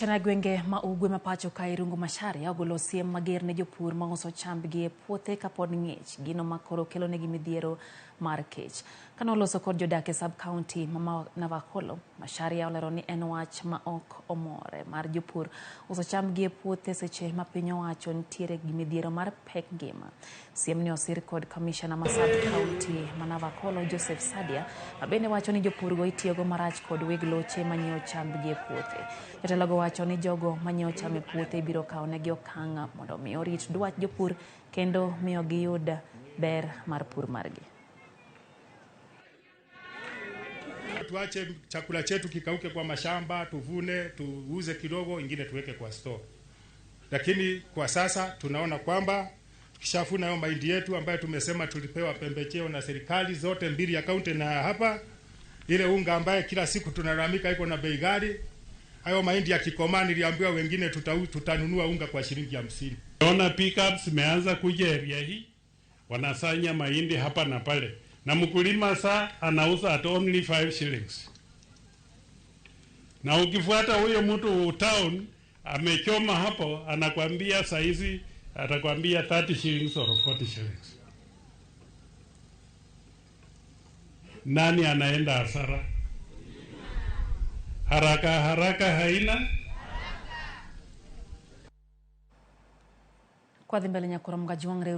Chana gwenge ma ugwe ma pacho ka Irungu Macharia ogolo siem mager ne jopur ma uso chambgi e puothe kapod ng'ich, gino ma koro kelonegi midhiero mar kech. Kane oloso kod jodak e sub-county ma Navakholo, Macharia olero ni en wach ma ok omore mar jopur uso chambgi e puothe seche ma piny owacho nitiere gi midhiero mar pek ngima. Siem ni osir kod kamishana ma sub-county ma Navakholo Joseph Sadia, ma bende wacho ni jopurgo itiyogo marach kod weg loche manyiewo chambgi e puothe. Jotelogo wacho ni jogo manyiewo cham e puothe ibiro kawo negi okang' mondo mi orit dwach jopur kendo miyo giyud ber mar pur margi. Tuache chakula chetu kikauke kwa mashamba, tuvune, tuuze kidogo, ingine tuweke kwa store. Lakini kwa sasa tunaona kwamba tukishafuna hayo mahindi yetu ambayo tumesema tulipewa pembejeo na serikali zote mbili ya kaunti na hapa, ile unga ambaye kila siku tunalalamika iko na bei ghali, hayo mahindi yakikomaa, niliambiwa wengine tutanunua unga kwa shilingi 50. Naona pickups zimeanza kuja area hii, wanasanya mahindi hapa na pale, na mkulima saa anauza at only 5 shillings. Na ukifuata huyo mtu town amechoma hapo, anakwambia saizi atakwambia 30 shillings or 40 shillings. Nani anaenda hasara? Haraka haraka haina. Kwa dhi mbele nyakora mgaji wang're.